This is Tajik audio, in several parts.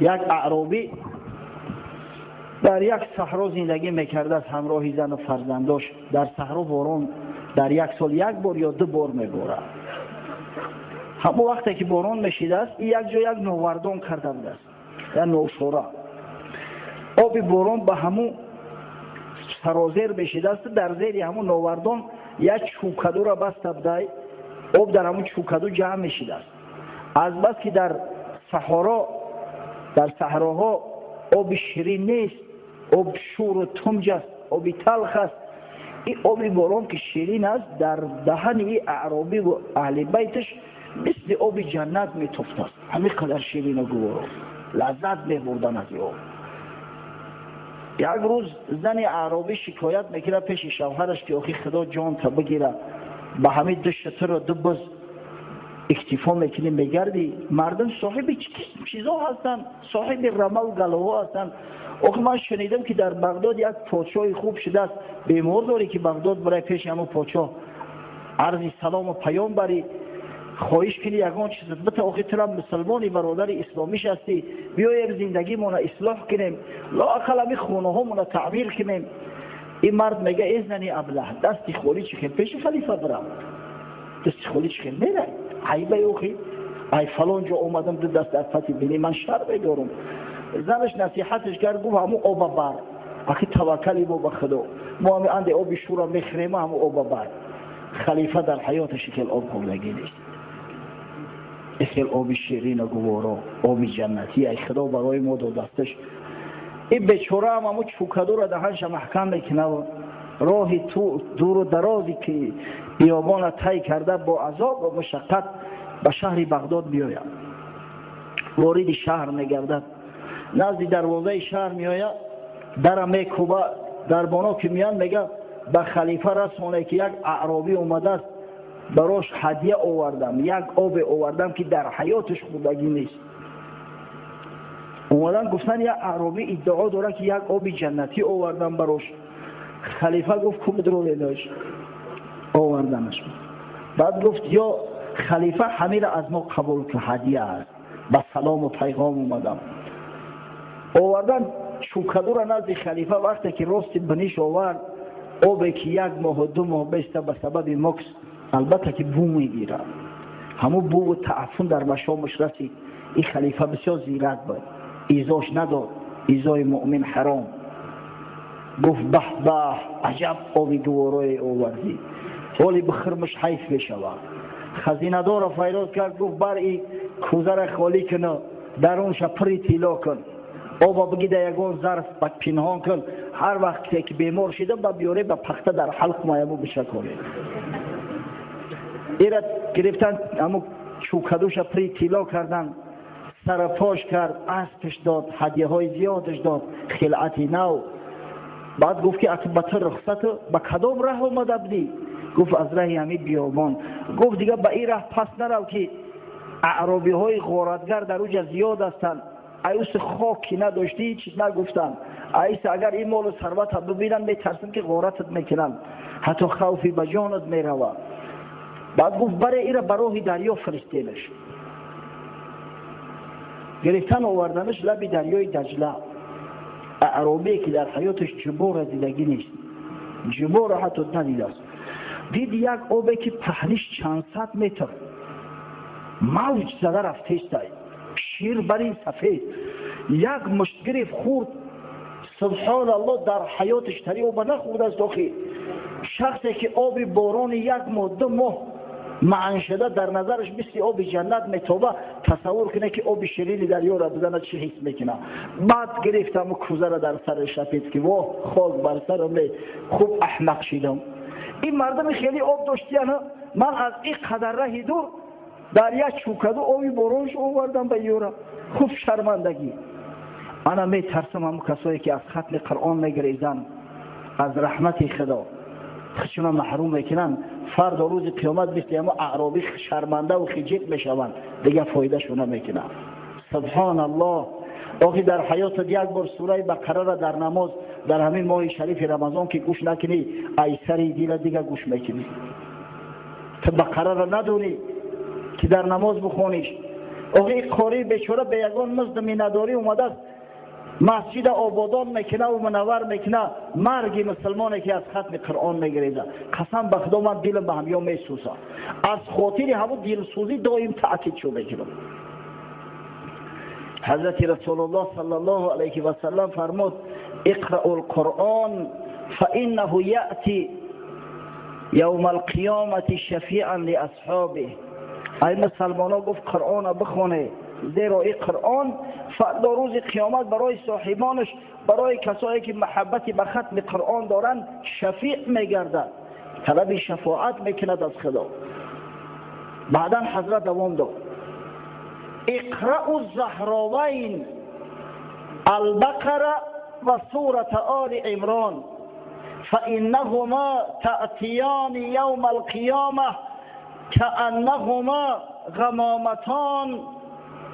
Як аъробӣ дар як саҳро зиндагӣ мекардааст ҳамроҳи зану фарзандош. Дар саҳро борон дар як сол як бор ё ду бор меборад. Ҳамон вақте ки борон мешидааст, як ҷо як новардон карда будааст, як ношора. Оби борон ба ҳамун сарозер мешидааст. Дар зери ҳамун новардон як чӯкадура баста будай, об дар ҳамун чӯкаду ҷамъ мешидааст. Аз бас ки дар саҳро, дар саҳроҳо оби ширин нест, об шӯру тумҷ аст, оби талх аст, ин оби борон ки ширин аст, дар даҳани ин аъробиву аҳли байташ мисли оби ҷаннат метофтааст. Ҳамин қадар ширину гуворо, лаззат мебурдан аз ин об. Як рӯз зани аъробӣ шикоят мекунад пеши шавҳараш, ки охи, Худо ҷонта бигира, ба ҳамин ду шутуру ду буз иктифо мекунӣ, мегардӣ. Мардум соҳиби чизо ҳастанд, соҳиби рамаву галоҳо ҳастанд. Охи, ман шунидам, ки дар Бағдод як подшоҳи хуб шудааст. Бемор дорӣ, ки Бағдод барай, пеши ҳамон подшоҳ арзи салому паём барӣ, хоҳиш кунӣ, ягон чиз бита. Охи, турам мусулмони, бародари исломиш ҳастӣ. Биёем, зиндагимона ислоҳ кунем, лоақал ҳами хонаҳомона таъмир кунем. Ин мард мега: «Э зани аблаҳ, дасти холӣ чӣ хел пеши халифа бирам? Дасти холӣ чӣ хел мерай? Айбай, охи, ай фалон ҷо омадам, ду даст дар пати бини, ман шар медорам». Занаш насиҳаташ кард, гуфт: «Ҳамун оба бар, ахи, таваккали мо ба Худо, мо ҳами анде оби шӯра мехӯрем, ҳамун оба бар. Халифа дар ҳаёташ хел об хӯрдагӣ нест, хел оби ширину гуворо, оби ҷаннатӣ ай Худо барои мо додасташ». Ин бечораам ҳамун чӯкадура даҳанша маҳкам мекунад, роҳи дуру дарозе ки биёбона тай карда, бо азобу мушаққат ба шаҳри Бағдод меояд. Вориди шаҳр мегардад, назди дарвозаи шаҳр меояд, дара мекӯба. Дарбоно ки меянд, мега: «Ба халифа расоне, ки як аъробӣ омадааст, барош ҳадя овардам, як обе овардам, ки дар ҳаёташ хӯрдагӣ нест». Омадан гуфтан: «Як аъробӣ иддао дорад, ки як оби ҷаннатӣ овардам барош». Халифа гуфт: «Ку бидроедаш». Оварданаш. Баъд гуфт: «Ё халифа, ҳамира аз мо қабул ки ҳадя аст, ба салому пайғом омадам». Овардан чӯкадура назди халифа. Вақте ки рости биниш овард, обе ки як моҳу 2 моҳ беста, ба сабаби мукс, албатта, ки бӯ мегирад, ҳамун бӯву тааффун дар машомаш расид. Ин халифа бисёр зирак буд, изош надод, изои муъмин ҳаром. Гуфт: «Баҳ баҳ, аҷаб оби гуворое овардӣ, ҳоли бихӯрмаш, ҳайф мешавад». Хазинадорро файроз кард, гуфт: «Бар и кӯзара холӣ куну дарунша пури тилло кун, оба бигида, ягон зарф ба пинҳон кун, ҳар вақте ки бемор шидам, ба биёре, ба пахта дар ҳалқ маяму бишаконед». Ира гирифтан, ҳаму чӯкадуша пури тилло кардан, сарапош кард, аспаш дод, ҳадяҳои зиёдаш дод, хилъати нав. Баъд гуфт, ки ба ту рухсату, ба кадом раҳ омада будӣ? Гуфт: «Аз раҳи ҳами биёбон». Гуфт: «Дига ба ин раҳ пас нарав, ки аъробиҳои ғоратгар дар уҷа зиёд ҳастанд. Аюси хок ки надоштӣ, ҳеч чиз нагуфтанд. Айса агар ин молу сарвата бибинанд, метарсам, ки ғоратат мекунанд, ҳатто хавфи ба ҷонат меравад». Баъд гуфт: «Баре ира ба роҳи дарё фиристемаш». Гирифтан, оварданаш лаби дарёи Даҷла. Аъробие ки дар ҳаёташ ҷубора дидагӣ нест, ҷубора ҳатто надидааст, дид як обе, ки паҳниш чанд сад метр, мавҷ зада рафтестай, шир барин сафед. Як мушт гирифт, хӯрд. Субҳоналло, дар ҳаёташ тари оба нахӯрдааст. Охи, шахсе ки оби борони як моҳ, 2 моҳ маъншуда дар назараш мисли оби ҷаннат метоба, тасаввур кунед, ки оби ширини дарёра бизана, чӣ ҳис мекунад? Баъд гирифтаму кӯзара дар сари шапид, ки воҳ, хок бар сарам, хуб аҳмақ шидам. Ин мардуми хеле об доштияна, ман аз ин қадар раҳи дур дар як чӯкаду оби боронш овардам ба ёра. Хуб шармандагӣ. Ана метарсам, ҳамун касое ки аз хатми Қуръон мегирезанд, аз раҳмати Худо худшона маҳрум мекунанд, фардо рӯзи қиёмат мисли ҳамо аъробӣ шармандаву хиҷил мешаванд, дигар фоидашу намекунанд. Субҳоналлоҳ. Охи, дар ҳаётат як бор сураи Бақарара дар намоз, дар ҳамин моҳи шарифи Рамазон ки гӯш накунӣ, ай сари дила дига гӯш мекунӣ. Ту Бақарара надонӣ, ки дар намоз бихониш. Охи қори бечора бе ягон музд миннатдорӣ омадааст, масҷида ободон мекуна ва мунаввар мекуна. Марги мусулмоне ки аз хатми Қуръон мегиреза, қасам ба Худо, ман дилам ба ҳамё месӯза. Аз хотири ҳамун дилсӯзӣ доим таъкид шо мекунам. Ҳазрати Расулуллоҳ саллаллоҳу алайҳи васаллам фармуд: اقرأوا القرآن فإنه يأتي يوم القيامة شفيعا لأصحابه. Ай мусалмоно, гуфт, Қуръона бихоне, зеро ин Қуръон фардо рӯзи қиёмат барои соҳибонаш, барои касое ки маҳаббати ба хатми Қуръон доранд, шафиъ мегардад, талаби шафоат мекунад аз Худо. Баъдан ҳазрат давом дод: اقرأوا الزهراوين البقرة وسورة آل عمران فإنهما تأتيان يوم القيامة كأنهما غمامتان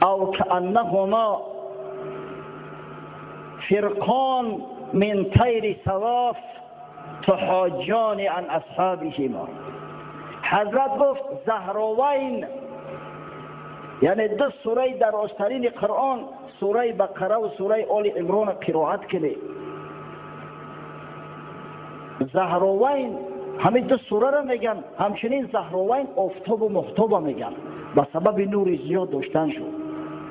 أو كأنهما فرقان من طير صواف تحاجان عن أصحابهما. حضرت گفت زهراوین، یعنی دو سوره درازترین قرآن، سوره بقره و سوره آل عمران، قرائت کنید. زهراوین همین دو سوره را میگن. همچنین زهراوین آفتاب و مهتاب میگن به سبب نور زیاد داشتن شد.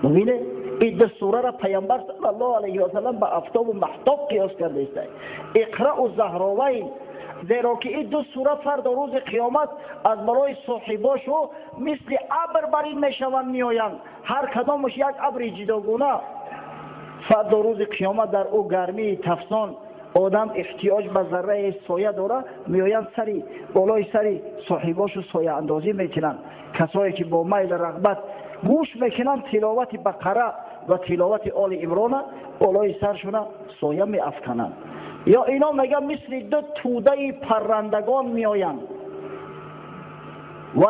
ببینه، این دو سوره را پیامبر صلی الله علیه و سلم به آفتاب و مهتاب قیاس کرده است. اقرأوا الزهراوین، زیرا که این دو سوره فردا روز قیامت از برای صاحباشو مثل ابر برین میشوند، میآیند، هر کدامش یک ابر جداگونه. فردا روز قیامت در او گرمی تفسان آدم احتیاج به ذره سایه داره، میآیند سری بالای سری صاحباشو سایه اندازی میکنند. کسایی که با میل رغبت گوش میکنند تلاوت بقره و تلاوت آل عمران، بالای سرشونه سایه میافکنند. یا اینا میگن مثل دو توده پرندگان میآیند و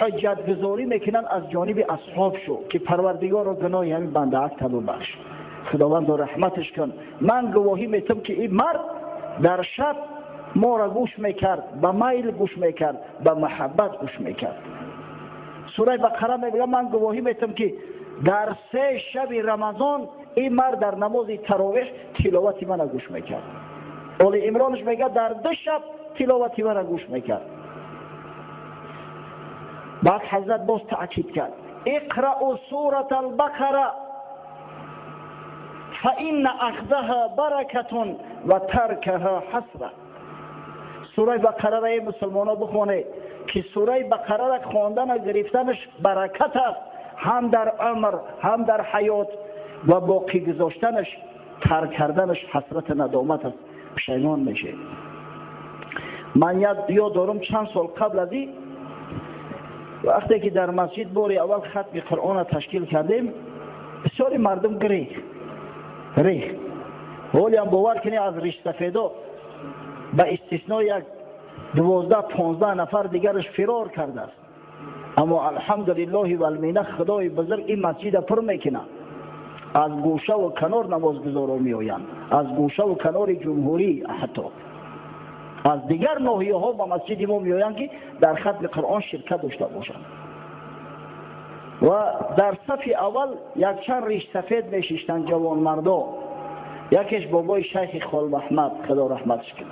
حجت گذاری میکنن از جانب اصحاب شو که پروردگار رو گناهی همین بنده اک ببخش، خداوند رحمتش کن. من گواهی میتم که این مرد در شب ما را گوش میکرد، به میل گوش میکرد، به محبت گوش میکرد. سوره بقره میگه من گواهی میتم که در 3 شب رمضان این مرد در نماز تراویح تلاوت من گوش میکرد. آل عمرانش میگه در 2 شب تلاوت من گوش میکرد. بعد حضرت باز تأکید کرد: اقرأوا سورة البقرة فإن أخذها بركة وتركها حسرة. سوره بقره را مسلمان ها بخونه که سوره بقره را خواندن و گرفتنش برکت است، هم در عمر هم در حیات، و باقی گذاشتنش، ترک کردنش حسرت ندامت است، پشیمان میشه. من یاد دارم چند سال قبل از این، وقتی که در مسجد باری اول ختم قرآن را تشکیل کردیم، بسیاری مردم گریخ ریخ. حالی هم باور کنی از ریش سفیدا به استثنای یک 12-15 نفر دیگرش فرار کرده است. اما الحمدلله و المینه، خدای بزرگ این مسجد پر میکنه. از گوشه و کنار نمازگزاران میآیند، از گوشه و کنار جمهوری، حتی از دیگر ناحیه ها به مسجد ما میآیند که در ختم قرآن شرکت داشته باشند. و در صف اول یک چند ریش سفید میشیشتند، جوان مردا. یکیش بابای شیخ خال احمد، خدا رحمتش کنه.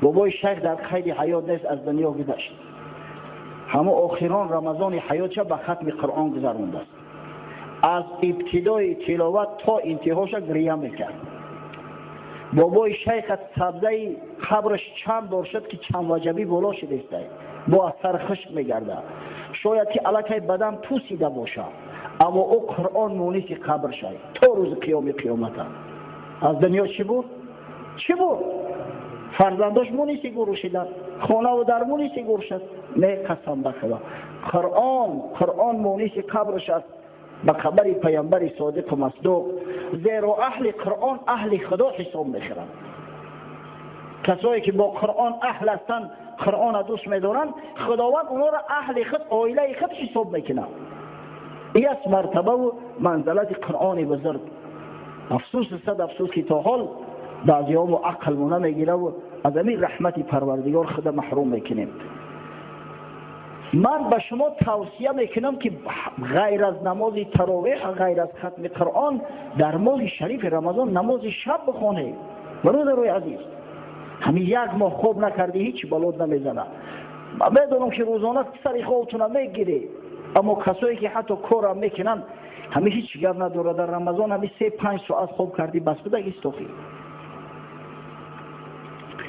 بابای شیخ در قید حیات نیست، از دنیا گذشت. همه آخران رمضان حیاتش به ختم قرآن گذرونده است. از ابتدای تلاوت تا انتهاش گریه میکرد. بابای شیخ از سبزه قبرش چند بار شد که چند وجبی بالا شده است، با از سر خشک میگرده. شاید که الکی بدن پوسیده باشه، اما او قرآن مونس قبر شد تا روز قیام قیامت. از دنیا چی بود؟ چی بود؟ فرزنداش مونس گور شدن، خانه و در مونس گور شد. نه، قسم به خدا، قرآن مونس قبرش است به خبر پیامبر صادق و مصدوق. زیرا اهل قرآن اهل خدا حساب میخورند. کسایی که با قرآن اهل هستند، قرآن دوست میدارند، خداوند اونا را اهل خود، عائله خود حساب میکنه. این است مرتبه و منزلت قرآن بزرگ. افسوس، صد افسوس که تا حال بعضی ها عقل نمیگیره و از همین رحمت پروردگار خود محروم میکنیم. Ман ба шумо тавсия мекунам, ки ғайр аз намози таровеҳ, ғайр аз хатми Қуръон, дар моҳи шарифи Рамазон намози шаб бихонед. Бародарои азиз, ҳамин як моҳ хоб накардӣ, ҳеҷ балод намезанад. Ман медонам, ки рӯзона сари хобтона мегирӣ, аммо касое ки ҳатто корам мекунанд, ҳамин ҳеҷ гап надорад. Дар Рамазон ҳамин 3-5 соат хоб кардӣ, бас будаг истохӣ.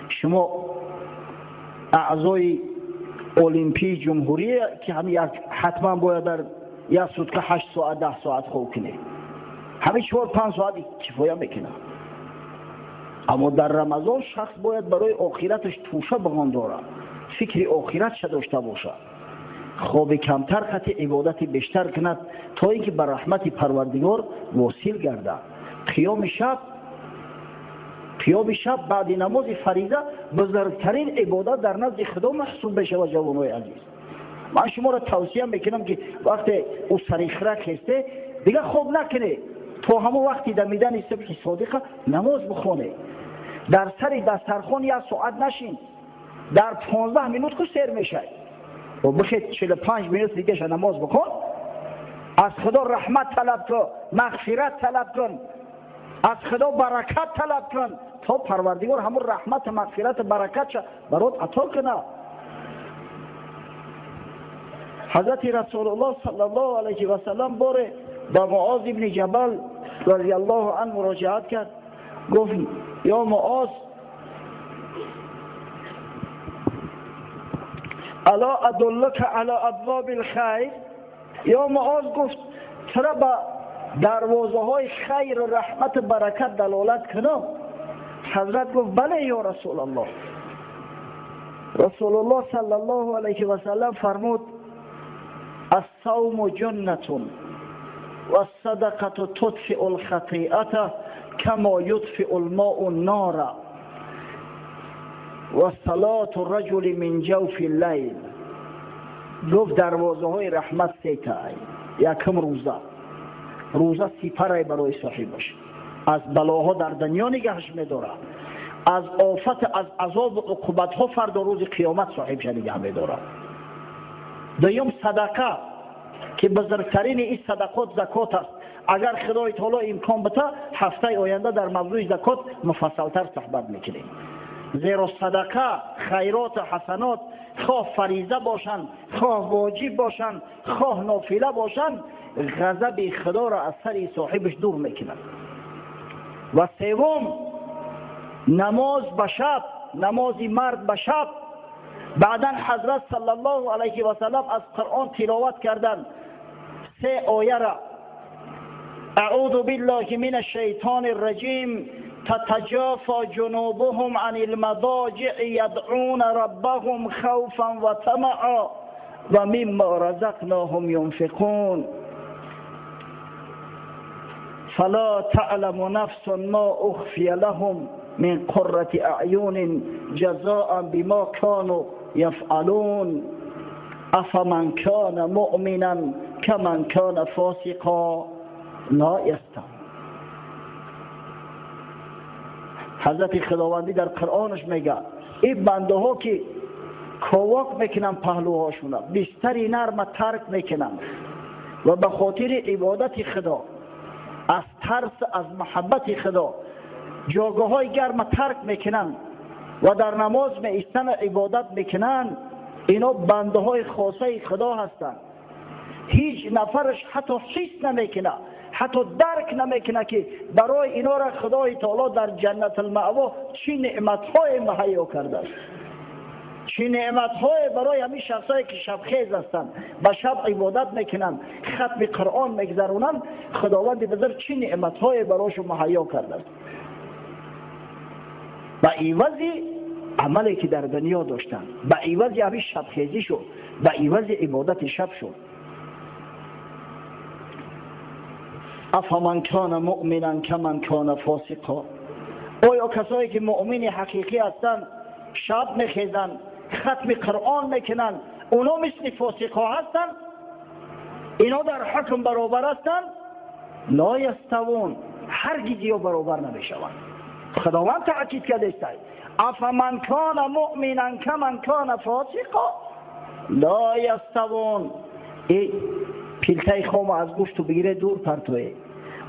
Шумо аъзои Олимпии ҷумҳурия, ки ҳамин ҳатман бояд дар як сутка 8 соат, 10 соат хоб кунед, ҳамин 4-5 соат кифоя мекунад. Аммо дар Рамазон шахс бояд барои охираташ тӯша бағон дорад, фикри охиратша дошта бошад, хоби камтар хати ибодати бештар кунад, то ин ки ба раҳмати Парвардигор восил гардад. Қиёми шаб баъди намози фариза бузургтарин ибодат дар назди Худо маҳсуб мешавад. Ҷавонои азиз, ман шуморо тавсия мекунам, ки вақте ӯ сарихра хесте, дигар хоб накунед, то ҳамон вақти дамидани субҳи содиқа намоз бихонед. Дар сари дастархон як соат нашин, дар 15 минут ку сер мешавед, бихед 45 минут дигаша намоз бихон, аз Худо раҳмат талаб кун, мағфират талаб кун, аз Худо баракат талаб кун, то Парвардигор ҳамон раҳмату мағфирату баракатша барот ато кунад. Ҳазрати Расулуллоҳ саллаллоҳу алайҳи васаллам боре ба Муоз ибни Ҷабал розияллоҳу анҳу муроҷиат кард, гуфт: ё Муоз, ала адуллука ала абвоби лхайр? Ё Муоз, гуфт, тура ба дарвозаҳои хайру раҳмату баракат далолат кунам? Ҳазрат гуфт: бале, ё Расулаллоҳ. Расулуллоҳ саллаллоҳу алайҳи васаллам фармуд: الصوم جنة والصدقة تطفئ الخطيئة كما يطفئ الماء النار وصلاة الرجل من جوف الليل. گفت دروازه های رحمت سه تا. یکم روزه. روزه سپر برای صاحبش، از بلاها در دنیا نگهش میداره، از آفت، از عذاب و عقوبت ها فردا روز قیامت صاحبش نگه میداره. دوم صدقه، که بزرگترین این صدقات زکات است. اگر خدای تعالی امکان بده، هفته آینده در موضوع زکات مفصلتر صحبت میکنیم. زیرا صدقه، خیرات و حسنات، خواه فریضه باشند، خواه واجب باشند، خواه نافله باشند، غضب خدا را از سر صاحبش دور میکنند. و سوم نماز به شب، نماز مرد به شب. بعدا حضرت صلی الله علیه و سلم از قرآن تلاوت کردند 3 آیه را: اعوذ بالله من الشیطان الرجیم، تتجافى جنوبهم عن المضاجع يدعون ربهم خوفا وطمعا ومما رزقناهم ينفقون فلا تعلم نفس ما اخفي لهم من قرة اعین جزاء بما كانوا يفعلون افمن كان مؤمنا كمن كان فاسقا لا يستوون. حضرت خداوندی در قرآنش میگه این بنده ها که کواک میکنن پهلوهاشون، بستری نرم ترک میکنن و به خاطر عبادت خدا، از ترس، از محبت خدا، جاگه های گرم ترک میکنن و در نماز میایستن و عبادت میکنن، اینا بنده های خاصه خدا هستند. هیچ نفرش حتی حس نمیکنه، حتی درک نمیکنه که برای اینا را خدای تعالی در جنت المأوا چی نعمتهای مهیا کرده است، چی نعمتهای برای همین شخصایی که شبخیز هستند، به شب عبادت میکنن، ختم قرآن میگذرونن، خداوند بزرگ چی نعمتهای برایشون مهیا کرده است به عوض عملی که در دنیا داشتن، به عوض همین شبخیزی شد، به عوض عبادت شب شد. افمن کان مؤمنا کمن کان فاسقا. آیا کسایی که مؤمن حقیقی هستند، شب میخیزند، ختم قرآن میکنند، اونا مثل فاسقا هستند؟ اینا در حکم برابر هستند؟ لا یستوون، هرگز یا برابر نمیشوند. خداوند تاکید کرده است: افمن کان مؤمنا کمن کان فاسقا لا یستوون. ای پیلتای خام از گوشت بگیره دور پرتوه.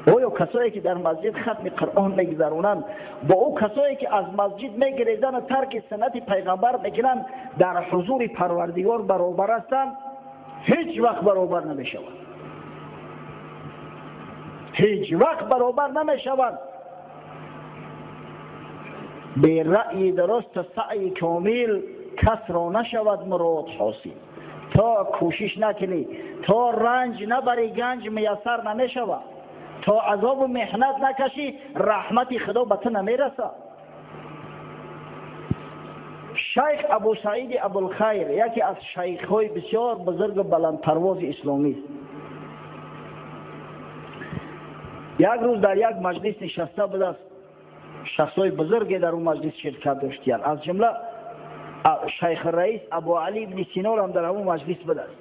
оё касое ки дар масҷид хатми Қуръон мегузаронанд бо ӯ касое ки аз масҷид мегирезанд тарки суннати пайғамбар мекунанд дар ҳузури Парвардигор баробар ҳастанд? Ҳеҷ вақт баробар намешаванд, ҳеҷ вақт баробар намешаванд. Бе раъйи дуруст саъйи комил кас ро нашавад мурод ҳосил. То кӯшиш накунӣ, то ранҷ набарӣ, ганҷ муяссар намешавад. То азобу меҳнат накашӣ, раҳмати Худо ба ту намерасад. Шайх Абу Саиди Абулхайр яке аз шайхҳои бисёр бузургу баландпарвози исломист. Як рӯз дар як маҷлис нишаста будааст, шахсҳои бузурге дар он маҷлис ширкат доштиянд, аз ҷумла шайх раис Абу Али ибни Синор ҳам дар ҳамон маҷлис будааст.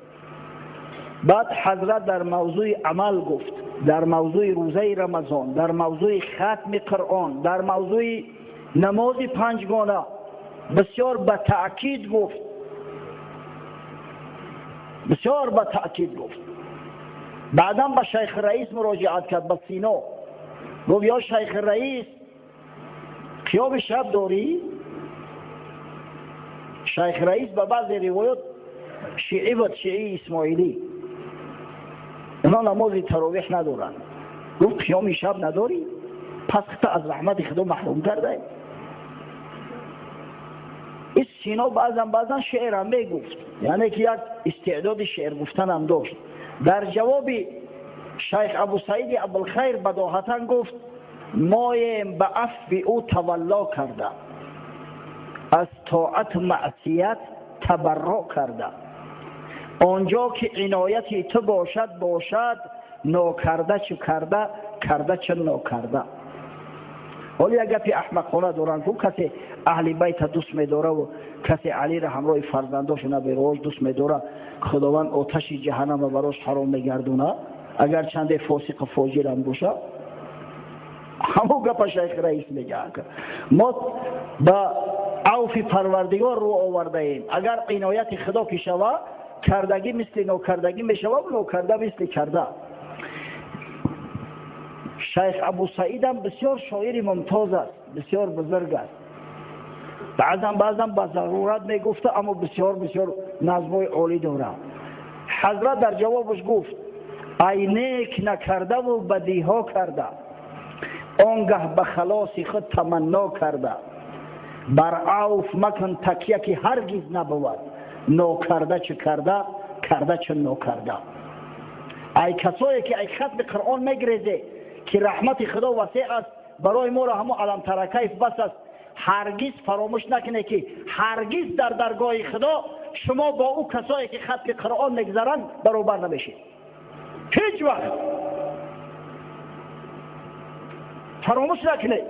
Баъд ҳазрат дар мавзӯи амал гуфт, дар мавзӯи рӯзаи Рамазон, дар мавзӯи хатми Қуръон, дар мавзӯи намози панҷгона бисёр ба таъкид гуфт, бисёр ба таъкид гуфт. Баъдан ба шайх раис муроҷиат кард, ба Сино гуфт: ё шайх раис, қиёми шаб дорӣ? Шайх раис ба баъзе ривоят шиӣ буд, шиии исмоилӣ, اونا намози таровеҳ надоранд. Гуфт: қиёми шаб надорӣ? Пас худта аз раҳмати Худо маҳрум кардаӣ. Ин Сино баъзан шеърам мегуфт, яъне ки як истеъдоди шеър гуфтанам дошт. Дар ҷавоби шайх Абу Саиди Абулхайр бадоҳатан гуфт: моем ба афви ӯ тавалло карда, аз тоату маъсият табарро карда. Онҷо ки инояти ту бошад, бошад, нокарда чӣ карда, карда чӣ нокарда. Ҳоло як гапи аҳмақона доранд, ку касе аҳли байта дӯст медораву касе Алиро ҳамроҳи фарзандошу набераҳош дӯст медора, Худованд оташи ҷаҳаннама барош ҳаром мегардона, агар чанде фосиқу фоҷирам боша. Ҳамон гапа шайх раис мегӯяд. Мо ба авфи Парвардигор рӯ овардаем. Агар инояти Худо ки шава, кардагӣ мисли нокардагӣ мешава, нокарда мисли карда. Шайх Абу Саидам бисёр шоири мумтоз аст, бисёр бузург аст. Баъзан ба зарурат мегуфта, аммо бисёр бисёр назмҳои олӣ дорад. Ҳазрат дар ҷавобаш гуфт: ай нек накардаву бадиҳо карда, он гаҳ ба халоси худ таманно карда, бар авф макун такя ки ҳаргиз набувад, нокарда чӣ карда, карда чӣ нокарда. Ай касое ки ай хатми Қуръон мегрезе, ки раҳмати Худо васеъ аст, барои моро ҳамон аламтаракайф бас аст, ҳаргиз фаромӯш накунед, ки ҳаргиз дар даргоҳи Худо шумо бо ӯ касое ки хатми Қуръон мегузаранд баробар намешед. Ҳеҷ вақт фаромӯш накунед,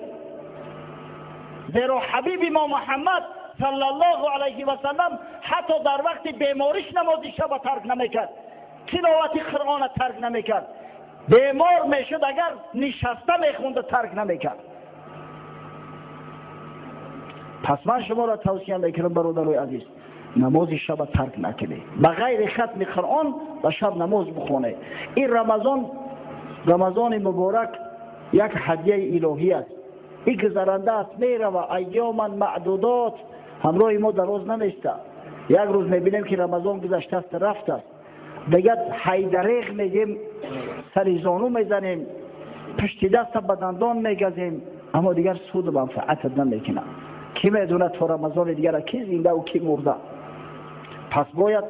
зеро ҳабиби мо Муҳаммад саллаллоҳу алайҳи васаллам ҳатто дар вақти бемориш намози шаба тарк намекард, тиловати Қуръона тарк намекард. Бемор мешуд, агар нишаста мехунда, тарк намекард. Пас ман шуморо тавсия мекунам, бародарои азиз, намози шаба тарк накунед, ба ғайри хатми Қуръон ба шаб намоз бихонед. Ин Рамазон, Рамазони муборак, як ҳадияи илоҳӣ аст. Ин гузаранда аст, мерава, айёман маъдудот, ҳамроҳи мо дароз наместа. Як рӯз мебинем, ки Рамазон гузаштааст, рафтааст, дигар ҳайдареғ мегем, сари зону мезанем, пушти даста ба дандон мегазем, аммо дигар суду манфаатат намекунад. Кӣ медонад то Рамазони дигара кӣ зиндаву кӣ мурда? Пас бояд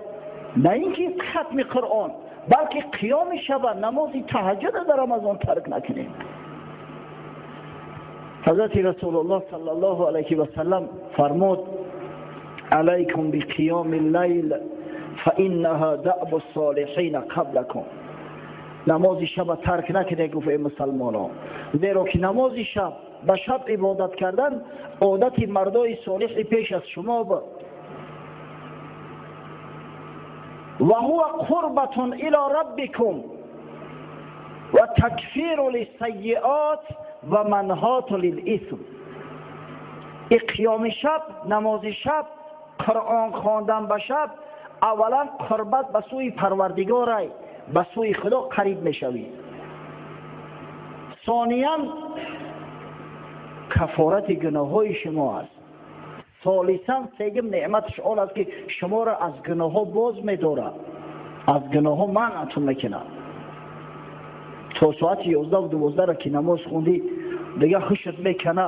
на ин ки хатми Қуръон, балки қиёми шаба, намози таҳаҷҷуда дар Рамазон тарк накунем. Ҳазрати Расулуллоҳ саллаллоҳу алайҳи васаллам фармуд: алайкум биқиёми лайл фаиннаҳа даъбу солиҳина қаблакум. Намози шаба тарк накунед, гуфт, эй мусалмонон, зеро ки намози шаб, ба шаб ибодат кардан одати мардои солиҳи пеш аз шумо буд. Ва ҳува қурбатун ило раббикум ва такфиру лиссайиот ва манҳоту лилисм. И қиёми шаб, намози шаб, Қуръон хондан ба шаб Аввалан қурбат ба сӯи Парвардигорай, ба сӯи Худо қариб мешавӣ. Сониян, кафорати гуноҳҳои шумо аст. Солисан, сегим неъматаш он аст, ки шуморо аз гуноҳҳо боз медорад, аз гуноҳҳо манъатон мекунад. То соати 11-12-ра ки намоз хундӣ, дига хушат мекана,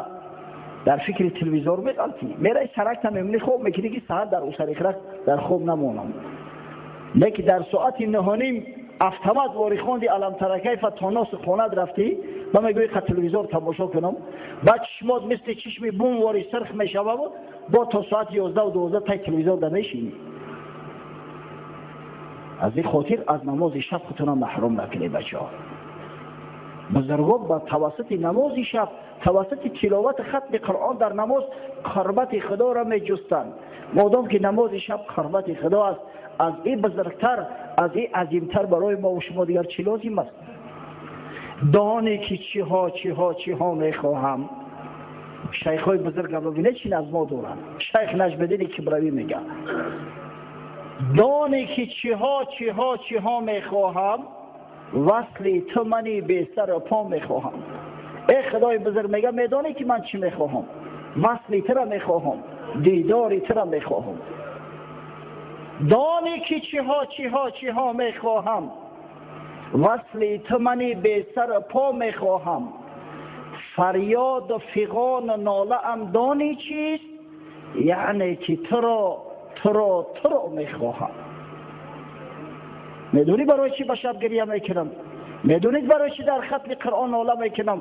дар фикри телевизор меғалтӣ, мераи, саракта мемонӣ, хоб мекунӣ, ки саҳар дар усарихрак дар хоб намонам. Леки дар соати 9:30 автомат вори хонди «Алам тара кайфа» то носи хонат рафтӣ ва мегӯӣ, қа телевизор тамошо кунам. Баъд чишмот мисли чишми бум вори сирх мешававу бо то соати 11-12 тай телевизор да мешинӣ. Аз ин хотир аз намози шаб худтона маҳрум накунед, бачаҳо. Бузургон ба тавассути намози шаб, тавассути тиловати хатми Қуръон дар намоз қурбати Худоро меҷустанд. Модом ки намози шаб қурбати Худо аст, аз ин бузургтар, аз ин азимтар барои мо шумо дигар чӣ лозим аст? Донӣ ки чиҳо, чиҳо, чиҳо мехоҳам. Шайхҳои бузурга бибинед, чӣ назмо доранд. Шайх Наҷмиддини Кибравӣ мега: «Донӣ ки чиҳо, чиҳо, чиҳо мехоҳам, васли ту мани бесару по мехоҳам». Э Худои бузург, мега, медонӣ ки ман чӣ мехоҳам? Васли тура мехоҳам, дидори тура мехоҳам. Донӣ ки чиҳо, чиҳо, чиҳо мехоҳам, васли ту мани бесару по мехоҳам. Фарёду фиғону нолаам донӣ чист? Яъне ки туро, туро, туро мехоҳам. Медонӣ барои чӣ ба шаб гиря мекунам? Медонед барои чӣ дар хатми Қуръон нола мекунам?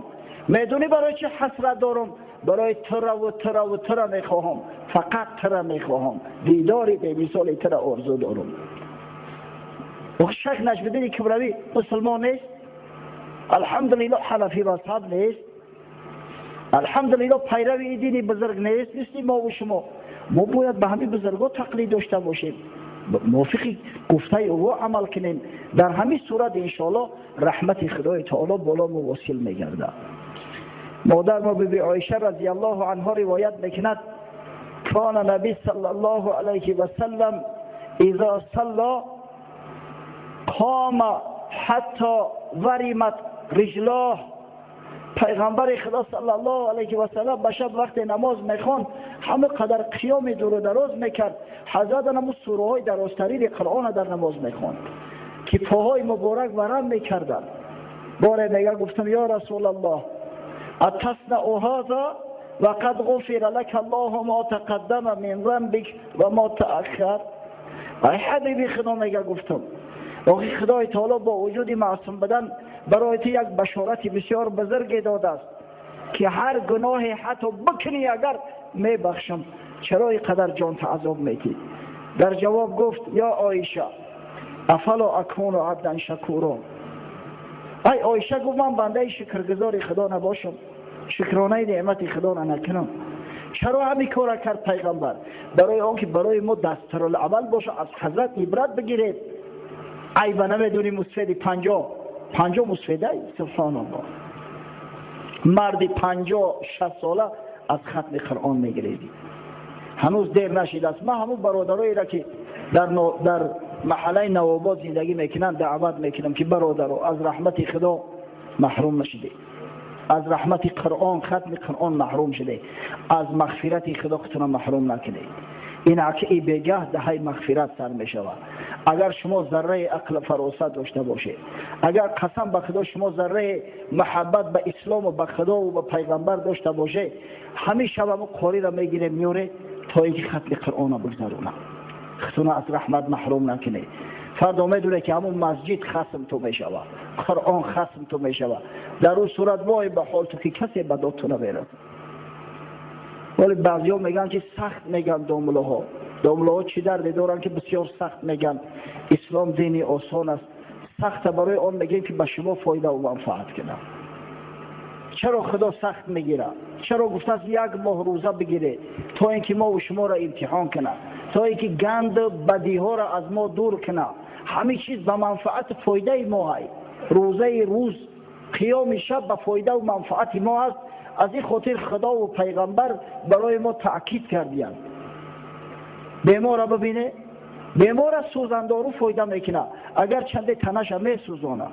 Медонӣ барои чӣ ҳасрат дорам? Барои тураву тураву тура мехоҳам, фақат тура мехоҳам, дидори бемисоли тура орзу дорам». Шайх Наҷмиддини Кибравӣ мусулмон нест, алҳамдулилло, ҳанафӣ мазҳаб нест, алҳамдулилло, пайрави дини бузург нест, мисли мову шумо. Мо бояд ба ҳамин бузургҳо тақлид дошта бошем, мувофиқи гуфтаи ӯ амал кунем. Дар ҳамин сурат, иншоалло, раҳмати Худои таоло боло мо восил мегардад. Модар мо Биби Оиша разиаллоҳу анҳо ривоят мекунад: «كان النبي صلى الله عليه وسلم إذا صلى قام حتى ورمت رجلاه». Пайғамбари Худо саллаллоҳу алайҳи васалам ба шаб вақте намоз мехонд, ҳама қадар қиёми дуру дароз мекард. Ҳазрат ҳамун сураҳои дарозтарини Қуръона дар намоз мехонд, ки поҳои муборак варам мекарданд. Боре, мега, гуфтам: «Ё Расулаллоҳ, أتصنع هذا وقد غفر لك الله ما تقدم من ذنبك وما تأخر». Ай ҳабиби Худо, мега, гуфтам, охи Худои таоло бо вуҷуди маъсум будан барои ту як башорати бисёр бузурге додааст, ки ҳар гуноҳе ҳатто бикунӣ агар, мебахшам. Чаро ин қадар ҷонта азоб метӣ? Дар ҷавоб гуфт: «يا عائشة، أفلا أكون عبدا شكورا». Ай Оиша, гуфт, ман бандаи шукргузори Худо набошам, шукронаи неъмати Худоро накунам? Чаро ҳамин кора кард пайғамбар? Барои он ки барои мо дастурулъамал боша, аз ҳазрат ибрат бигиред. Айба намедонӣ, мусфеди 50-50 мусфедай, субҳоналлоҳ, марди 50-60 сола аз хатми Қуръон мегирезӣ. Ҳанӯз дер нашидааст. Ман ҳамун бародароеро, ки дар маҳаллаи Навобод зиндагӣ мекунанд, даъват мекунам, ки бародаро, аз раҳмати Худо маҳрум нашидед, аз раҳмати Қуръон, хатми Қуръон маҳрум шудед, аз мағфирати Худо худтона маҳрум накунед. Ин аки бегаҳ даҳаи мағфират сар мешавад. Агар шумо зарраи ақлу фаросат дошта бошед, агар, қасам ба Худо, шумо зарраи муҳаббат ба ислому ба Худову ба пайғамбар дошта бошед, ҳамин шаб ҳамун қориро мегирем, меёред, то ин ки хатми Қуръонро бигзаронам. Худтона аз раҳмат маҳрум накунед. Фардо медонед, ки ҳамун масҷид хасм ту мешавад, Қуръон хасм ту мешавад. Дар ӯ сурат вой ба ҳол ту, ки касе ба дод ту намерасад. Вале баъзиҳо мегӯянд, ки сахт мегӯянд домулоҳо. Домулоҳо чӣ дарде доранд, ки бисёр сахт мегӯянд? Ислом дини осон аст. Сахта барои он мегӯем, ки ба шумо фоидаву манфаат кунад. Чаро Худо сахт мегирад? Чаро гуфтааст, як моҳ рӯза бигиред? То ин ки мову шуморо имтиҳон кунад, то ин ки ганду бадиҳоро аз мо дур кунад. Ҳамин чиз ба манфаату фоидаи мо ҳай. Рӯзаи рӯз, қиёми шаб ба фоидаву манфаати мо аст. Аз ин хотир Худову пайғамбар барои мо таъкид кардиянд. Беморро бибине. Бемора сӯзандору фоида мекунад, агар чанде танаша месӯзонад.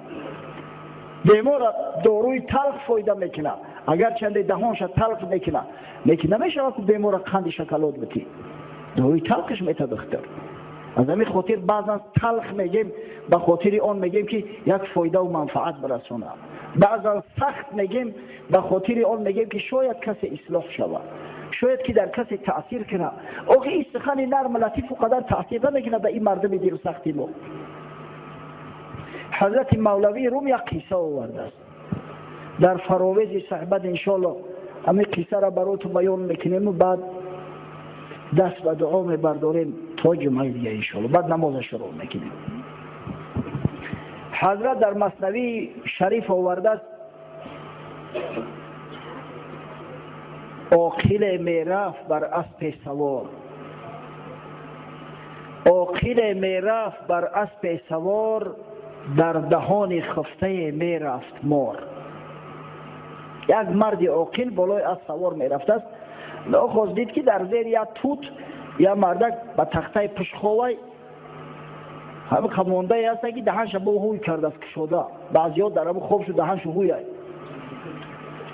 Бемора доруи талх фоида мекунад, агар чанде даҳонша талх мекунад. Лекин намешавад ку бемора қанди шоколад битӣ, доруи талхаш мета духтар. Аз ҳамин хотир баъзан талх мегем, ба хотири он мегем, ки як фоидаву манфаат бирасонад. Баъзан сахт мегем, ба хотири он мегем, ки шояд касе ислоҳ шавад, шояд ки дар касе таъсир кунад. Охи, ин сухани нарм латифу қадар таъсир намекунад ба ин мардуми дилсахти мо. Ҳазрати Мавлавии Рум як қисса овардааст дар фаровези суҳбат. Иншоалло, ҳамин қиссара бароту баён мекунему, баъд даст ба дуо мебардорем то ҷумъаи дига, иншоалло, баъд намоза шурӯъ мекунем. Ҳазрат дар Маснавии Шариф овардааст: оқиле мерафт бар аспе савор, оқиле мерафт бар аспе савор, дар даҳони хуфтае мерафт мор. Як марди оқил болои асп савор мерафтааст. Нохост дид, ки дар зери як тут як мардак ба тахтаи пушховай ҳами қамондае ҳаста, ки даҳанша бо ҳуй кардааст, кушода. Баъзиҳо дар ҳамн хоб шуд, даҳаншу ҳуяй.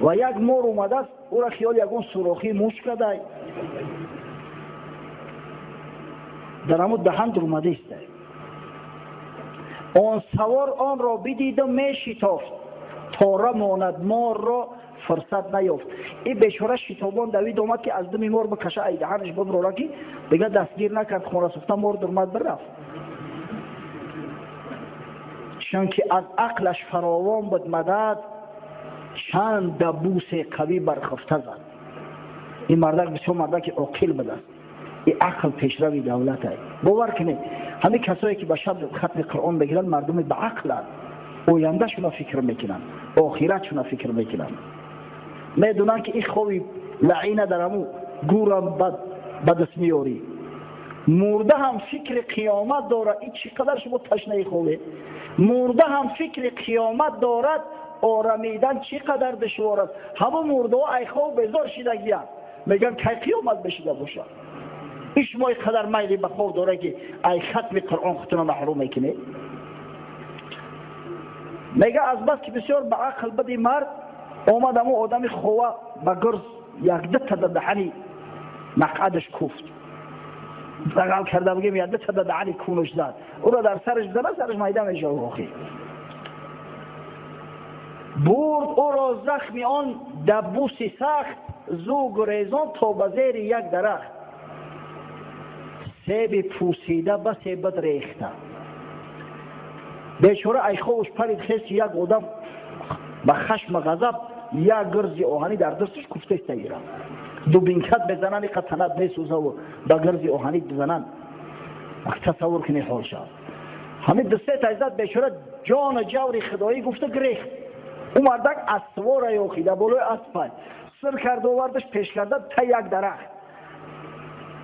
Ва як мор омадааст, ӯра хиёл ягон сурохии муш кадай, дар ҳамун даҳан дурмадаистай. Он савор онро бидиду мешитофт, тора монад морро фурсат наёфт. Ин бечора шитобон давид омад, ки аз думи мор бикаша, ай даҳанаш биброра, ки дига дастгир накард, хона сӯхта мор дурмад, бирафт. Чунки аз ақлаш фаровон буд мадад, чанд дабусе қавӣ бархуфта зад. Ин мардак бисёр мардаки оқил будааст. Ин ақл пешрави давлатай, бовар кунед. Ҳамин касое, ки ба шаб хатми Қуръон мегиранд, мардуми ба ақланд, ояндашуна фикр мекунанд, охиратшуна фикр мекунанд. Медонанд, ки ин хови лаина дар ҳаму гурам ба даст меёрӣ. Мурда ҳам фикри қиёмат дорад. Ин чӣ қадар шумо ташнаи ховед? Мурда ҳам фикри қиёмат дорад, орамидан чӣ қадар душвор аст. Ҳамун мурдаҳо ай хов безор шидагиянд, мегӯянд, кай қиёмат бешида бошад. Ин шумо ин қадар майли ба хов дорад, ки ай хатми Қуръон худтуна маҳрум мекунед. Мега, аз бас ки бисёр ба ақл буди мард, омад, ҳамун одами хова ба гурз якдута да даҳани мақъадаш куфт. Дағал карда бигем, якдута да даҳани кунуш зад. Ӯро дар сараш бизана, сараш майда мешавад. Охи, бурд ӯро захми он даббуси сахт, зу гурезон то ба зери як дарахт. Себи пӯсида басе бад рехта. Бечора айховуш парид, хест, як одам ба хашма ғазаб як гирзи оҳанӣ дар дасташ куфтаиста гирад. Дубинкат мезананд, иқа танат месӯзаву ба гирзи оҳанӣ бизананд, тасаввур кунӣ ҳол шавад. Ҳамин дусета зад, бечора ҷону ҷаври худоӣ гуфта гирехт. Ӯ мардак асвора ёхида болои аспай сир карда овардаш, пеш карда та як дарахт.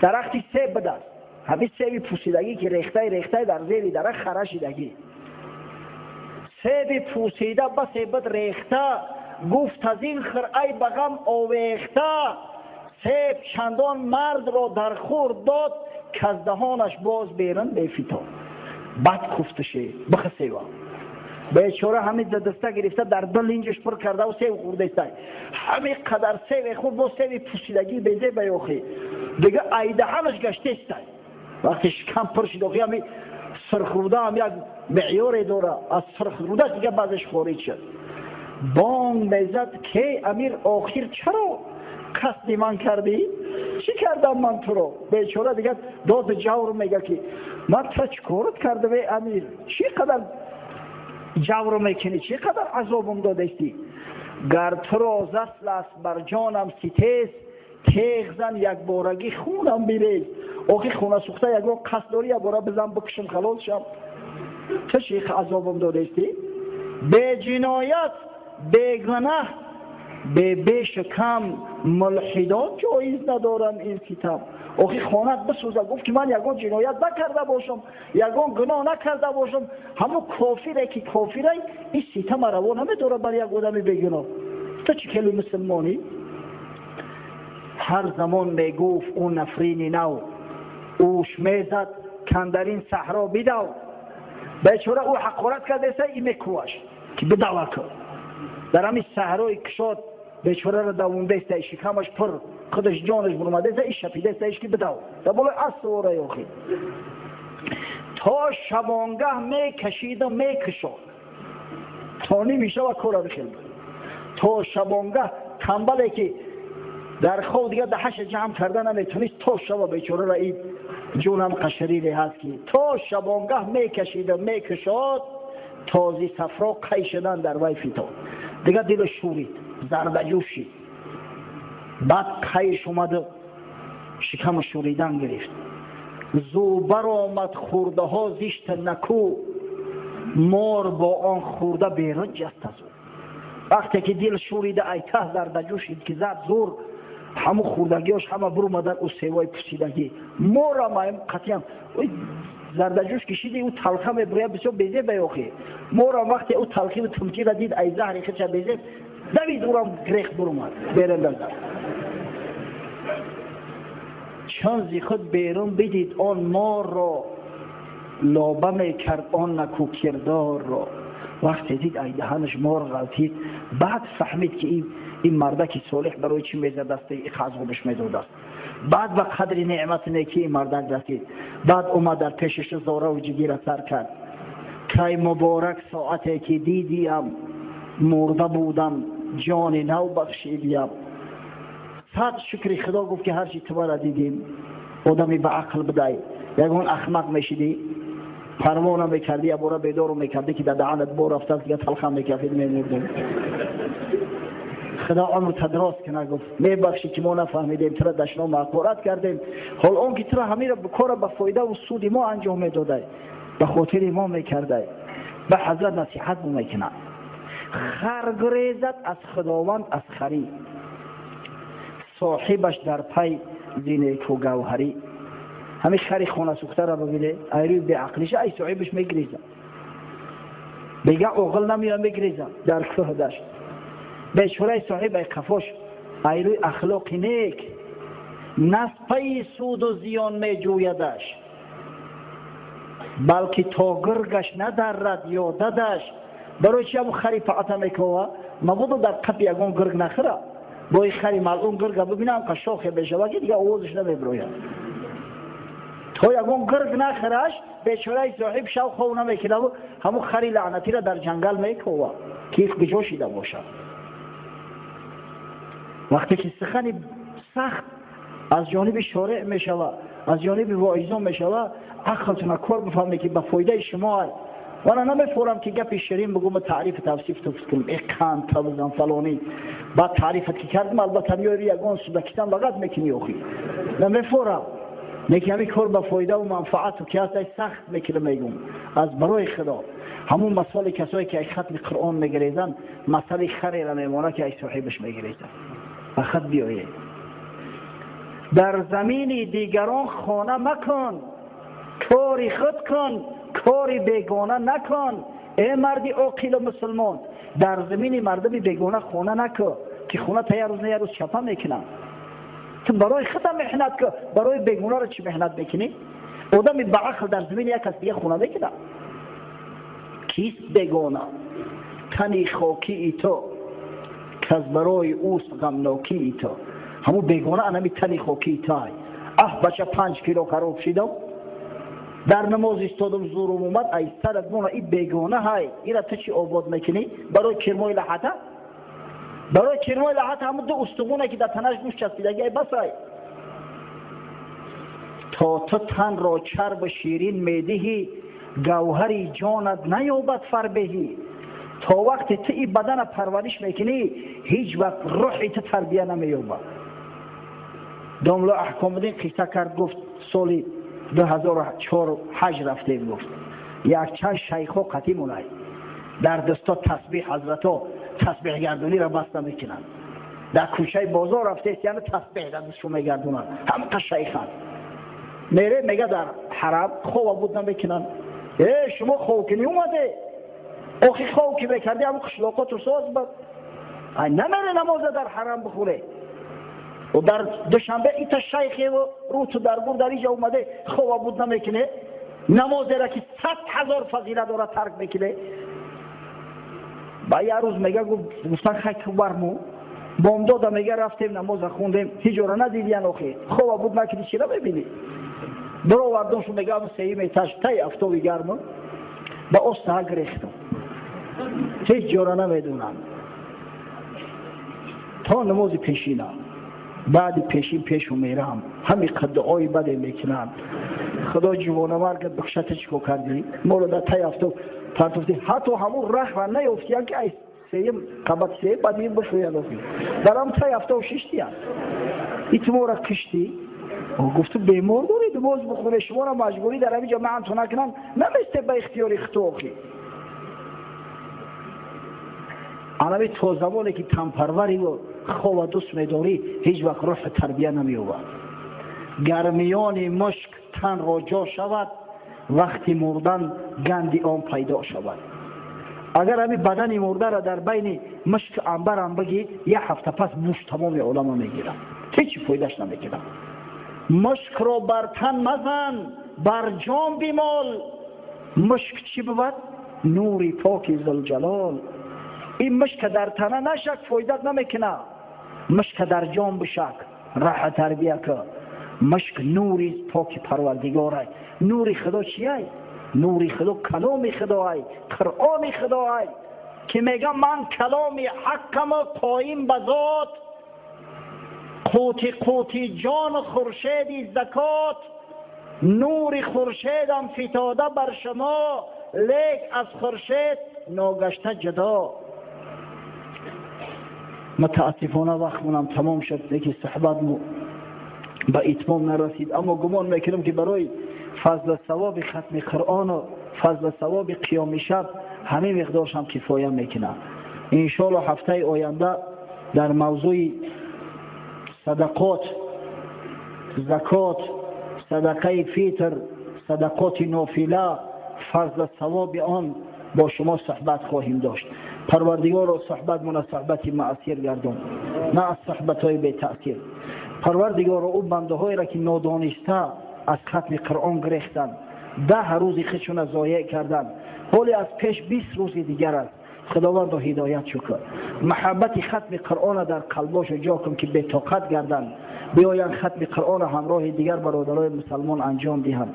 Дарахти себ будааст. Ҳамин себи пӯсидагӣ, ки рехтаи рехтаи дар зери дарахт хара шидагӣ. Себи пӯсида басе буд рехта, гуфт: аз ин хир ай ба ғам овехта. Себ чандон мардро дар хӯр дод, каз даҳонаш боз берун бефитод. Бад куфташе бихасева. Бечора ҳамин даста гирифта, дар ду линҷаш пур кардаву себ хӯрдаистай. Ҳамин қадар себе хӯрд, боз себи пӯсидагӣ безеба. Ёхи, дига айдаҳанаш гаштестай. Вақте шикам пур шид, охи, ҳами сирхруда ҳам як меъёре дора. Аз сирхрудаш дига баъзеш хориҷ шуд. Бонг мезад: ке амир, охир чаро қасди ман кардӣ? Чӣ кардам ман туро? Бечора дига доду ҷавр мега, ки ман тура чӣ корат кардам, э амир? Чӣ қадар ҷавр мекунӣ? Чӣ қадар азобам додастӣ? Гар туро засл аст бар ҷонам ситез, теғ зан, якборагӣ хунам бирез. Охи, хона сӯхта ягон қасд дорӣ? Якбора бизан, бикушам, халос шам. Ту чӣ азобам додастӣ? Беҷиноят, бегунаҳ, бебешу кам мулҳидон ҷоиз надоранд ин ситам. Охи, хонат бисӯза, гуфт, ки ман ягон ҷиноят накарда бошам, ягон гуноҳ накарда бошам, ҳамун кофире, ки кофирай, ин ситама раво намедорад бар як одами бегуноҳ. Ту чӣ хеле мусулмонӣ? Ҳар замон мегуфт ӯ нафрини нав, ӯш мезад. Кандарин саҳро бидав. Бечора ӯ ҳақорат кардеса, и мекуваш ки бидава ку. Дар ҳамин саҳрои кушод бечораро давондеста, шикамаш пур, худаш ҷонаш бурмадеса, и шапидеста иш ки бидав. Дар болои асп савора охи. То шабонгаҳ мекашиду мекушод. То ними шава кора бихел буд. То шабонгаҳ тамбале ки дар хоб дига даҳаша ҷамъ карда наметонист, то шаба бечораро и ҷонам қашарире ҳаст ки то шабонгаҳ мекашиду мекушод, този сафро қай шудан дар вай фитод. Дига дилаш шӯрид, зардаҷӯш шид. Баъд қайш омаду шикаму шӯридан гирифт. Зу баромад хурдаҳо зишта наку, мор бо он хурда берун ҷаст аз ӯ. Вақте ки дил шӯрида, айтаҳ зардаҷӯш шид ки зад зур, ҳамун хурдагиёш ҳама бурумадан, ӯ севои пусидагӣ. Морам қатъиян зардаҷӯш кишиди, ӯ талха мебуряд, бисёр безеб охи. Морам вақте ӯ талхиву тумтира дид, ай заҳри худша безеб давид, ӯрам грех бурумад берун дазад. Чун зи худ берун бидид он морро, лоба мекард он накӯкирдорро. Вақте дид ай даҳанаш мор ғалтид, баъд фаҳмид ки ин мардаки солеҳ барои чӣ мезадааст, азобаш медодааст. Баъд ба қадри неъмати некӣ ин мардак расид. Баъд омад дар пешаш зораву ҷигира сар кард. Кай муборак соате ки дидиям, мурда будам, ҷони нав бахшидиям. Сад шукри Худо гуфт ки ҳарчи ту мара дидим, одами ба ақл будай, ягон ахмақ мешидӣ, парво намекардӣ, ябора бедору мекардӣ ки дар даҳанат бор рафтааст, дига талха мекафид, мемурдем. Худо умр тадроз кина, гуфт, мебахшӣ ки мо нафаҳмидем, тура дашном ҳақорат кардем. Ҳол он ки тура ҳамира кора ба фоидаву суди мо анҷом медодай, ба хотири мо мекардай. Ба ҳазрат насиҳат мекунад. Хар гурезад аз Худованд аз харӣ, соҳибаш дар пай зинеку гавҳарӣ. Ҳамин хари хонасӯхтара бибине, айрӯи беақлиша ай соҳибаш мегирезад. Бега оғил намеоя, мегирезад дар кӯҳ дашт. Бечораи соҳиб ай қафош айрӯи ахлоқи нек наспаи суду зиён меҷӯядаш, балки то гургаш надаррад ё дадаш. Барои чи ҳамун хари паъта мекова? Мабодо дар қапи ягон гург нахӯра. Бо ин хари малъун гурга бибина, ҳамқа шохе мешава ки дига овозаш намебирояд. То ягон гург нахӯраш, бечораи соҳиб шав хов намекунаву ҳамун хари лаънатиро дар ҷангал мекова ки куҷо шида бошад. Вақте ки сухани сахт аз ҷониби шореъ мешава, аз ҷониби воизон мешава, ақлтуна кор бифаҳме ки ба фоидаи шумо ай. Вана намефорам ки гапи ширин бигӯм, таърифу тавсиф туфт кунем, э қанд табзан фалонӣ. Баъд таърифат ки кардим, албатта меёри ягон судакитан лағат мекунӣ охи. Намефорам, лекин ҳамин кор ба фоидаву манфаату ки ҳаст, ай сахт мекунам, мегӯм аз барои Худо. Ҳамун масали касое ки ай хатми Қуръон мегирезанд, масали харера мемонад ки ай соҳибаш мегирезад. Ба хат биёед. Дар замини дигарон хона макун, кори худ кун, кори бегона накун. Э марди оқилу мусулмон, дар замини мардуми бегона хона накун, ки хона та як рӯз на як рӯз чапа мекунанд. Ту барои худам меҳнат кун, барои бегонаро чӣ меҳнат мекунӣ? Одами ба ақл дар замини як кас дига хона мекунад? Кист бегона? Тани хокии ту, каз барои ӯст ғамнокии ту. Ҳамун бегона анами тани хокии ту ай. Аҳ, бача, 5 кило хароб шидам, дар намоз истодам, зурум омад, ай сарат мона. И бегона ҳай, ира ту чӣ обод мекунӣ? Барои кирмои лаҳата, барои кирмои лаҳата ҳамун ду устухоне ки дар танаш гӯшт часпидаги, ай бас ай. То ту танро чарбу ширин медиҳӣ, гавҳари ҷонат наёбад фарбеҳӣ. То вақте ту и бадана парвариш мекунӣ, ҳеҷ вақт рӯҳи ту тарбия намеёбад. Домло Аҳкомуддин қисса кард, гуфт, соли 2004 ҳаҷ рафтем, гуфт, якчанд шайхҳо қатӣ мунай, дар дасто тасбиҳ, ҳазрато тасбиҳгардониро баста мекунанд. Дар кӯчаи бозор рафтест, яъне тасбиҳ дар дастшо мегардонанд. Ҳамқа шайхан мере, мега, дар ҳарам хова буд намекунанд. Э, шумо ховкунӣ омаде? Охи, хов ки мекардӣ, ҳамун қишлоқоту соз бад. Ай намере намоза дар ҳарам бихӯре. Дар Душанбе ита шайхеву рӯту дар гур дар иҷа омаде, хова буд намекуне. Намозеро ки 100 000 фазилат дорад, тарк мекунӣ. Ба як рӯз мега, гуфтан, хай, ту барму бомдода, мега, рафтем, намоза хундем, ҳиҷора надидиян. Охи, хоба буд, накиди, чира мебинӣ? Бировардоншу, мега, сеюм этаж, тай афтоби гарму ба остаҳа гирехтам, ҳеҷ ҷора намедонам то намози пешина. Баъди пешин пешу мерам, ҳами дуои баде мекунанд: «Худо ҷувонамаргат бикушата, чӣ кор кардӣ, моро дар тай афтоб партофтӣ?» Ҳатто ҳамун раҳра наёфтиян, ки ай сеюм қабат сеюм баъд ин бишӯян. Охи, дар ҳам тай афтоб шиштиян. «Иту моро киштӣ?» Гуфту: «Бемор доред, намоз бихӯре, шуморо маҷбурӣ дар ҳамин ҷо маънту накунанд, наместе ба ихтиёри худту.» Охи, анами то замоне ки танпарвариву хова дӯст медорӣ, ҳеҷ вақт рӯҳи тарбия намеёбад. Гармиёни мушк танро ҷо шавад, вақти мурдан ганди он пайдо шавад. Агар ҳами бадани мурдаро дар байни мушк амбарам бигӣ, як ҳафта пас муш тамоми олама мегирад, ҳеҷ фоидаш намекунад. Мушкро бар тан мазан, бар ҷон бимол. Мушк чӣ бувад? Нури поки Зулҷалол. Ин мушка дар тана нашак, фоидат намекунад. Мушка дар ҷон бишак, раҳа тарбия ку. Мушк нури поки Парвардигорай. Нури Худо чияй? Нури Худо каломи Худоай, Қуръони Худоай, ки мега: «Ман каломи ҳаққамо қоим ба зот, қути қути ҷону хуршеди закот, нури хуршедам фитода бар шумо, лек аз хуршед ногашта ҷудо.» Мутаассифона, вақтмонам тамом шуд, леки суҳбатмо ба итмом нарасид. Аммо гумон мекунам, ки барои фазлу савоби хатми Қуръону фазлу савоби қиёми шаб ҳамин миқдоршам кифоя мекунад. Иншоалло, ҳафтаи оянда дар мавзӯи садақот, закот, садақаи фитр, садақоти нофила, фазлу савоби он бо шумо суҳбат хоҳем дошт. Парвардигоро, суҳбатмона суҳбати муассир гардон, на аз суҳбатҳои бетаъсир. Парвардигоро, ӯ бандаҳоеро, ки нодониста аз хатми Қуръон гирехтанд, 10 рӯзи худшона зоеъ карданд, ҳоле аз пеш 20 рӯзи дигар аст, Худовандо, ҳидоят шукр. Маҳаббати хатми Қуръона дар қалбошо ҷо кун, ки бетоқат гарданд, биёянд, хатми Қуръона ҳамроҳи дигар бародарои мусалмон анҷом диҳанд.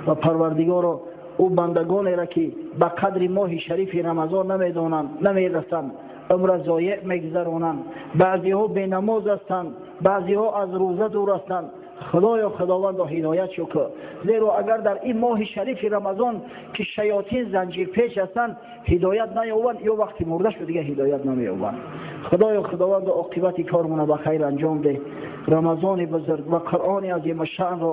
Ва Парвардигоро, ӯ бандагонеро, ки ба қадри моҳи шарифи Рамазон намедонанд, намерасанд, умра зоеъ мегузаронанд, баъзеҳо бенамоз ҳастанд, баъзеҳо аз рӯза дур ҳастанд, Худоё, Худовандо, ҳидоят шукр. Зеро агар дар ин моҳи шарифи Рамазон, ки шаётин занҷирпеч ҳастанд, ҳидоят наёбанд, ё вақти мурда шуд, дига ҳидоят намеёбанд. Худоё, Худовандо, оқибати кормона ба хайр анҷом деҳ. Рамазони бузург ва Қуръони азимашаънро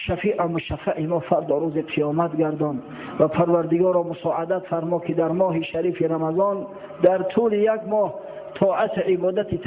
шафиа мушаффаи мо фардо рӯзи қиёмат гардон. Ва Парвардигоро, мусоадат фармо, ки дар моҳи шарифи Рамазон дар тӯли як моҳ тоату ибодати